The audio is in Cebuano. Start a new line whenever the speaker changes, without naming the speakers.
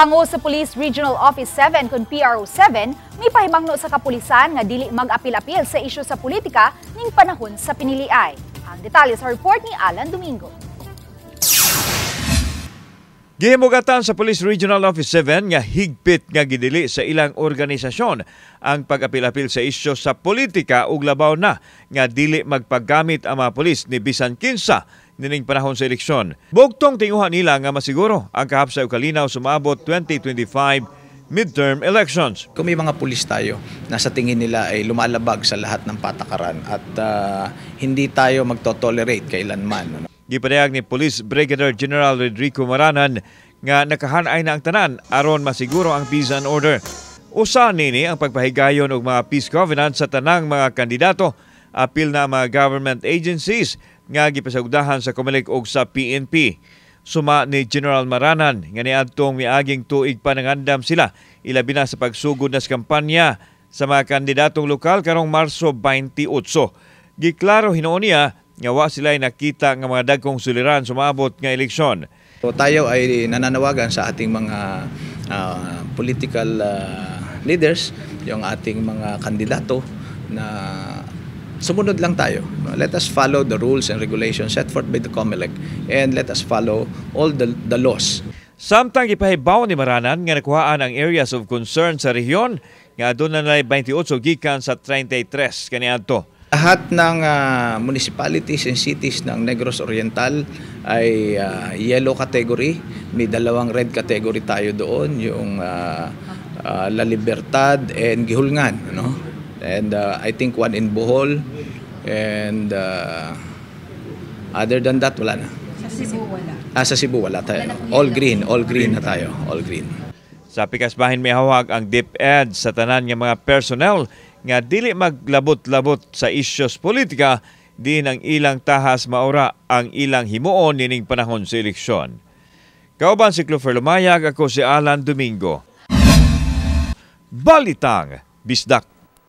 Pango sa Police Regional Office 7 kon PRO 7 mipahimangno sa kapulisan nga dili mag-apil-apil sa isyu sa politika ning panahon sa piniliay. Ang detalye sa report ni Alan Domingo.
Gihimugatan sa Police Regional Office 7 nga higpit nga gidili sa ilang organisasyon ang pag-apil-apil sa isyu sa politika ug labaw na nga dili magpaggamit ang mga pulis ni bisan kinsa nining panahon sa eleksyon. Bugtong tinguha nila nga masiguro ang kahapsay ug kalinaw sumabot 2025 midterm elections.
Kung may mga pulis tayo na sa tingin nila ay lumalabag sa lahat ng patakaran at hindi tayo magto-tolerate kailanman. Ano?
Gipadayag ni Police Brigadier General Rodrigo Maranan nga nakahanay na ang tanan aron masiguro ang peace and order. Usa nini ang pagpahigayon og mga peace covenant sa tanang mga kandidato, apil na ang mga government agencies nga gipasagdahan sa COMELEC ug sa PNP. Suma ni General Maranan nga niadtong miaging tuig pa nangandam sila, ilabi na sa pagsugod na sa kampanya sa mga kandidatong lokal karong Marso 28. Giklaro hinuon niya nga wa sila nakita nga mga dagkong suliran sumabot nga eleksyon.
So, tayo ay nananawagan sa ating mga political leaders, yung ating mga kandidato na sumunod lang tayo. Let us follow the rules and regulations set forth by the COMELEC and let us follow all the laws.
Samtang gipahibaw ni Maranan nga nakuhaan ang areas of concern sa rehiyon nga aduna na 28 gikan sa 33 kaniadto.
Lahat ng municipalities and cities ng Negros Oriental ay yellow category. May dalawang red category tayo doon, yung La Libertad and Guihulngan, no? And I think one in Bohol and other than that, wala na.
Sa Cebu wala.
Ah, sa Cebu wala tayo. All green na tayo, all green.
Sa pikas bahin, mihawag ang DepEd sa tanan nga mga personnel nga dili maglabot-labot sa isyos politika din ang ilang tahas maura ang ilang himuon nining panahon sa eleksyon. Kauban si Clover Lumayag, ako si Alan Domingo. Balitang Bisdak.